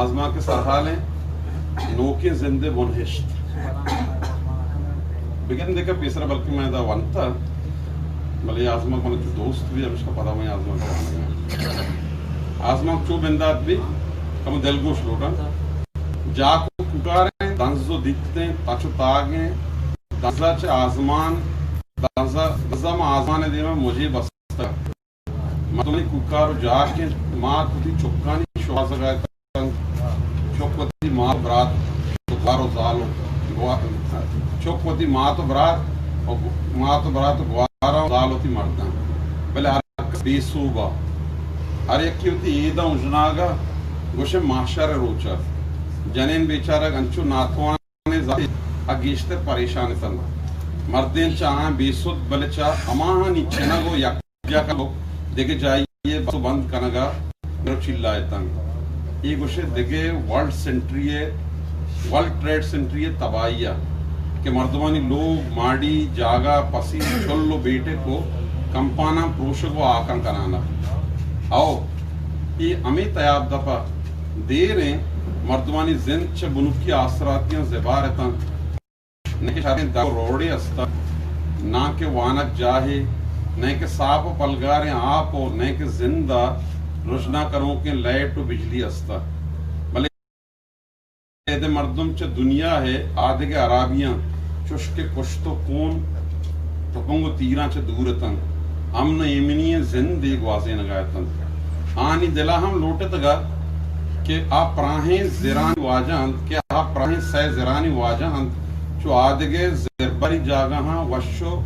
آزمانک ءِ سرحال ایں، نوکیں زند ءِ بنہشت۔ بگندے کہ پیسرا بلکیں من ادا ونتا، بلے آزمانک من چو دوست بی، ہمیشکا پدا من آزمانک ءَ وانگا۔ آزمانک چو بندات بی، کمو دلگوش لوٹاں۔ جاک و کوکاریں، دنز و دیتیں، تچ و تاگیں، دنزا چہ آزمان، دنزا، دنزا ما آزمان ءِ دیما مجے بستگ۔ مردمانی کوکار و جاک انت، مات وتی چکانی شوہازگ ءَ اتنت۔ چک وتی مات و برات و گوار و زال و گوا-، چک وتی مات و برات و گو-، مات و برات و گواراں و زال وتی مرداں۔ بلے ہر کس بے سوب ءَ۔ ہر یکے وتی ایداں اژناگ ءَ، گوشے مہشر ءِ روچ ءَ۔ جنین بیچارگ انچو ناتوان ءُ گیشتر پریشان اتنت۔ مردین چہ آیاں بے سد، بلے چہ ہماہانی چنگ و یکجا کنگ و دگہ جاہی ءَ بس و بند کنگ ءَ چلائیتنت۔ اے گوشے دگہ ورلڈ سینٹری ءِ، ورلڈ ٹریڈ سینٹری ءِ تباہی ءَ کہ مردمانی لوگ، ماڑی، جاگہ، پسی، چل و بیٹک و کمپاناں پروشگ و ہاکاں کنان ءَ۔ او اے ہمے تیاب دپ ءَ دیریں مردمانی زند چہ بنکی آسراتیاں زبہر اتنت، نئے کہ شریں دگ و روڈے است ات، ناں کہ وانگ جاہے، نئے کہ ساپ و پلگاریں آپ و نئے کہ زند ءَ رژنا کنوکیں لائٹ و بجلی است ات۔ بلے اد ءِ مردم چہ دنیا ءِ آدگہ ہرابیاں چوش کہ کشت و کون، تپنگ و تیراں چہ دور اتنت، امن و ایمنی ءِ زندے گوازینگ ءَ اتنت۔ آہانی دل ءَ ہم لوٹ اتگ ات کہ آ پراہیں زرانی واجہ انت، کہ آ پراہیں سئے زرانی واجہ انت، چو آدگہ زربری جاگہاں وش و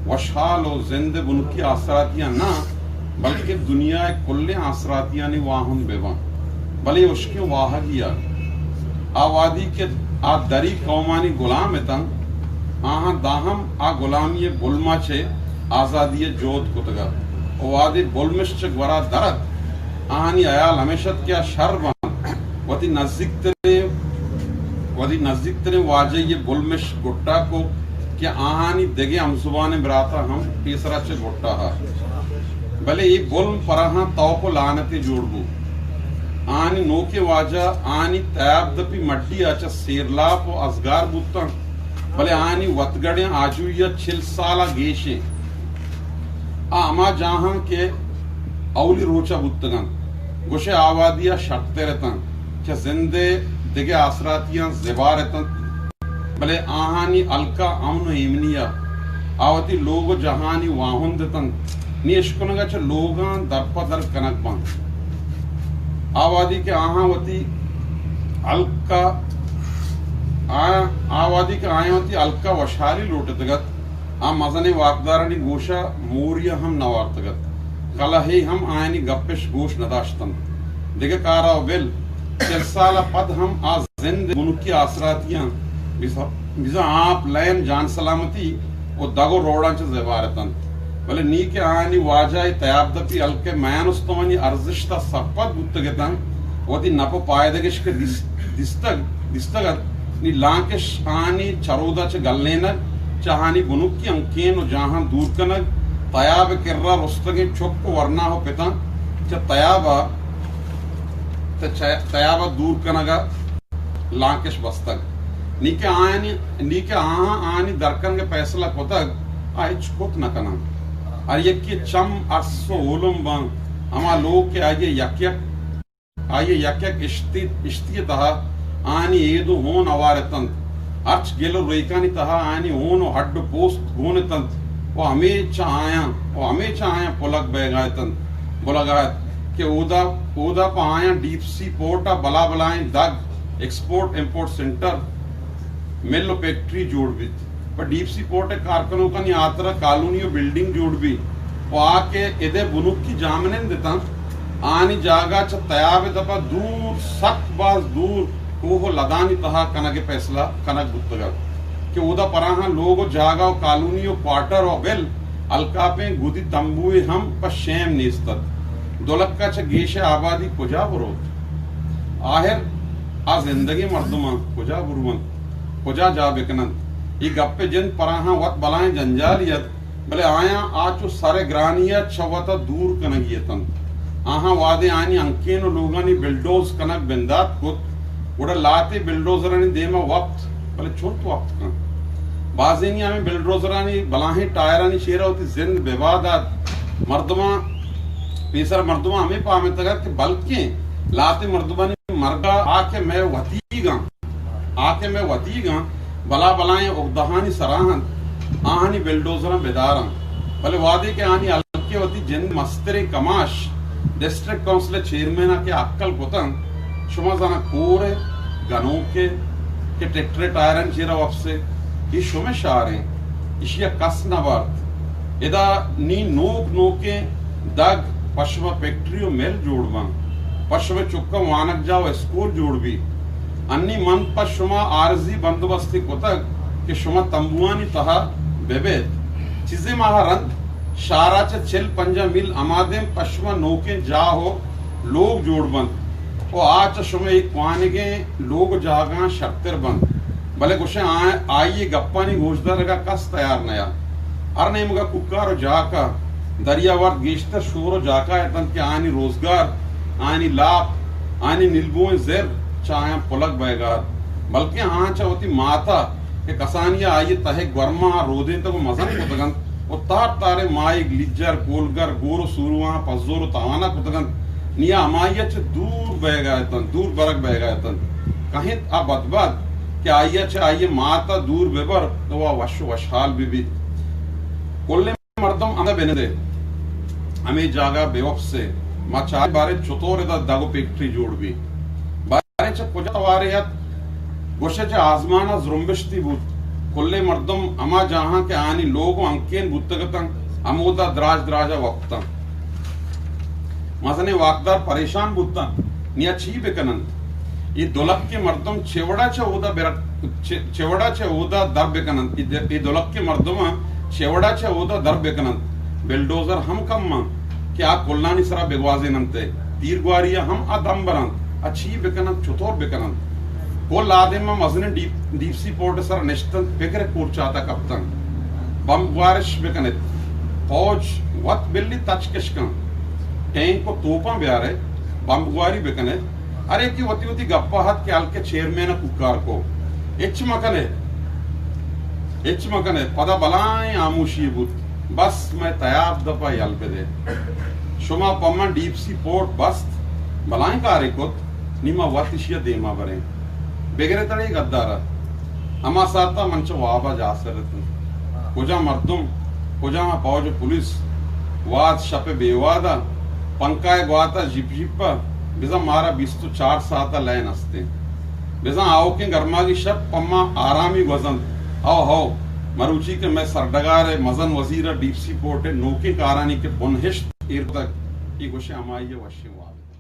وشحال و زند ءِ بنکی آسراتیاں نہ، بلکیں دنیا ءِ کلیں آسراتیانی واہند بہ باں۔ بلے ہشکیں واہگی ءَ آ وہدی کہ آ دری قومانی گلام اتنت، آہاں داں ہم آ گلامی ءِ بلم ءَ چہ آزادی ءِ جہد کتگ ات و وہدے بلمش چہ گورا در ات، آہانی ہیال ہمیش ات کہ آ شر بنت۔ وتی نزیکتریں، وتی نزیکتریں واجہی ءِ بلمش گٹا کو کہ آہانی دگہ ہمزبانیں براتاں ہم پیسرا چہ گٹا ات۔ بلے اے بلم پر آہاں توک و لعنتے جوڑ بو۔ آہانی نوکیں واجہ آہانی تیاب دپی مڈی ءَ چہ سیرلاپ و ازگار بوتاں، بلے آہانی وتگڑیں آجوئی ءَ چل سال ءَ گیش انت۔ آ ہما جاہاں کہ اولی روچ ءَ بوتگ انت، گوشے آ وہدی ءَ شرتر اتنت، چہ زند ءِ دگہ آسراتیاں زبہر اتنت، بلے آہانی ہلک ءَ امن و ایمنی ءَ آ وتی لوگ و جاہانی واہند اتنت۔ نی اشکنگ ءَ چہ لوگاں در پہ در کنگ بنت۔ آ وہدی کہ آہاں وتی ہلک ءَ، آ، آ وہدی کہ آیاں وتی ہلک ءَ وشحالی لوٹتگ ات، آ مزنیں واکدارانی گوش ءَ موری ءَ ہم نہ وارتگ ات۔ کلہے ہم آیانی گپش گوش نہ داشت انت۔ دگہ کار ءَ بل، چل سال ءَ پد ہم آ زند ءِ بنکی آسراتیاں بزاں، بزاں آپ لین جان سلامتی و دگ و روڈاں چہ زبہر اتنت۔ بلے نی کہ آیانی واجہ ءِ تیاب دپی ہلک ءِ میان استمانی ارزشت ءَ سرپد بوتگ اتنت، وتی نپ و پائدگش کہ دیس-، دیستگ، دیستگ ات، نی لانکش آہانی چرود ءَ چہ گلینگ، چہ آہانی بنکی ہنکین و جاہاں دور کنگ، تیاب ءِ کرا رستگیں چک و ورنا و پتاں چہ تیاب ءَ، چہ تیاب ءَ دور کنگ ءَ لانکش بستگ۔ نی کہ آیانی، نی کہ آہاں آیانی درکنگ ءِ پیسلہ کتگ، آ ہچ کت نہ کناں۔ ہر یکے چم ارس و اولم باں، ہما لوگ کہ آئی ءِ یک یک، آئی ءِ یک یک اشتی، اشتی ءِ تہا آیانی اید و ہون ہوار اتنت۔ ہرچ گل و ریکانی تہا آیانی ہون و ہڈ و پوست گون اتنت و ہمے چہ آیاں، و ہمے چہ آیاں پلگ بئیگا اتنت، بلگا ات کہ اودا، اودا پہ آیاں ڈیپ سی پورٹ ءَ بلا بلائیں دگ، ایکسپورٹ امپورٹ سینٹر، مل و فیکٹری جوڑ بیت۔ پہ ڈیپ سی پورٹ ءِ کارکنوکانی ہاترا کالونی و بلڈنگ جوڑ بیت و آ کہ اد ءِ بنکی جاہمنند اتنت، آہانی جاگہ چہ تیاب ءِ دپ ءَ دور، سک باز دور، کوہ و لدانی تہا کنگ ءِ پیسلہ کنگ بوتگ ات کہ اودا پر آہاں لوگ و جاگہ و کالونی و کوارٹر و بل الکاپیں گدی تمبوئے ہم پہ شیم نیست ات۔ دو لکھ ءَ چہ گیش ءِ آبادی کجا بروت؟ آہر آ زندگیں مردماں کجا برونت؟ کجا جاہ بکننت؟ اے گپ ءِ جند پر آہاں وت بلائیں جنجالے ات، بلے آیاں آ چو سر ءِ گرانی ءَ چہ وت ءَ دور کنگی اتنت۔ آہاں وہدے آنی ہنکین و لوگانی بلڈوز کنگ بندات کت، گڑا لہتے بلڈوزرانی دیما وپت، بلے چنت وپت کنت؟ بازینی ہمے بلڈوزرانی بلاہیں ٹائرانی چیرا وتی زند ببا دات۔ مردماں، پیسر مردماں ہمے پہمتگ ات کہ بلکیں لہتے مردمانی مرگا آ کہ مئے وتیگاں، آ کہ مئے وتیگاں، بلا بلائیں اگدہانی سرا انت، آہانی بلڈوزراں بداراں۔ بلے وہدے کہ آنی ہلکے وتی جند مستریں کماش ڈسٹرکٹ کونسل ءِ چیئرمین ءَ کہ ہکل کتنت، شما زاناں کور ءَ، گنوک ءَ کہ ٹریکٹر ءِ ٹائرانی چیرا وپسے، اے شمئے شہر انت، ایشی ءَ کس نہ بارت۔ ادا نی نوک نوکیں دگ پہ شما فیکٹری و مل جوڑ بنت، پہ شمئے چکاں وانگجاہ و اسکول جوڑ بیت۔ انی من پہ شما عارضی بندوبستے کتگ کہ شما تمبوانی تہا بہ بیت۔ چیزے ماہ رند شہرا چہ چل پنجاہ میل ہما دیم پہ شما نوکیں جاہ و لوگ جوڑ بنت و آ چہ شمئے اے کوانگیں لوگ و جاگہاں شرتر بنت۔ بلے گوشئے آ، آئی ءِ گپانی گوشدارگا کس تیار نیا۔ ہر نیمگا کوکار و جاکا، دریا ورد گیشتر شور و جاکا اتنت کہ آنی روزگار، آنی لاپ، آنی نیلبوئیں زر چہ آیاں پلگ بئیگا ات۔ بلکیں آہاں چہ وتی ماتا کہ کسانیا آئی ءِ تہءِ گورماں رودینتگ و مزن کتگ انت و تار تاریں ماہیگ، لیجر، کولگر، گور و سورواں پزور و توانا کتگ انت، نیا ہمائی ءَ چہ دور بئیگا اتنت، دور برگ بئیگا اتنت۔ کہنت آ بدبہت کہ آئی ءَ چہ آئی ءِ مات ءَ دور ببر تو آ وش و وشحال بہ بیت۔ کلیں مردم ہمدا بنندے، ہمے جاگہ بہ وپسے، ما چاریں باریں چطور ادا دگ و فیکٹری جوڑ بی۔ باریں چہ کجا توارے ات؟ گوشئے چہ آزمان ءَ زرمبشتی بوت۔ کلیں مردم ہما جاہاں کہ آنی لوگ و ہنکین بوتگ اتنت، ہمودا دراج دراج ءَ وپتنت۔ مزنیں واکدار پریشان بوتنت، نیا چی بکننت؟ اے دو لکیں مردم چہ وڑا چہ اودا برک-، چہ، چہ وڑا چہ اودا در بکننت؟ اے د-، اے دو لکیں مردماں چہ وڑا چہ اودا در بکننت؟ بلڈوزر ہم کم انت کہ آ کلانی سرا بگوازیننت ءُ تیرگواری ءَ ہم آ دم برنت۔ آ چی بکننت، چطور بکننت؟ کل آدیم مزنیں ڈیپ، ڈیپ سی پورٹ ءِ سرا نشتنت، پگر ءِ کورچاتا کپتنت۔ بمب گوارش بکنیت۔ پوج وت بلی تچک اش کنت۔ ٹینک و توپاں بیارئے، بمب گواری بکنئے۔ ہر یکے وتی وتی گپا ات کہ ہلکے چیئرمین ءَ کوکار کو۔ ہچ مکنئے، ہچ مکنئے۔ پدا بلائیں ہاموشی بوت۔ بس مئے تیاب دپا یل بدئے۔ شما پہ من ڈیپ سی پورٹ بست، بلائیں کارے کت، نی ما وت اشیا دیما بریں۔ بگرے تڑے گدارا۔ ہما ساعتا من چہ وابا جاہ سر اتوں۔ کجا مردم، کجا پوج و پولیس، واد شپ بے وادا، پنکھا ءِ گواتا جپ جپا، بزاں مارا بیست و چار ساعتا لین استیں۔ بزاں آؤکیں گرماگی شپ پما آرامی گوزنت۔ ہو ہو، مروچی کہ مئے سرڈگار ءِ مزن وزیر ءَ ڈیپ سی پورٹ ءِ نوکیں کارانی کہ بنہشت ایر کتگ، اے گوشئے ہمائی ءِ وشیں واب۔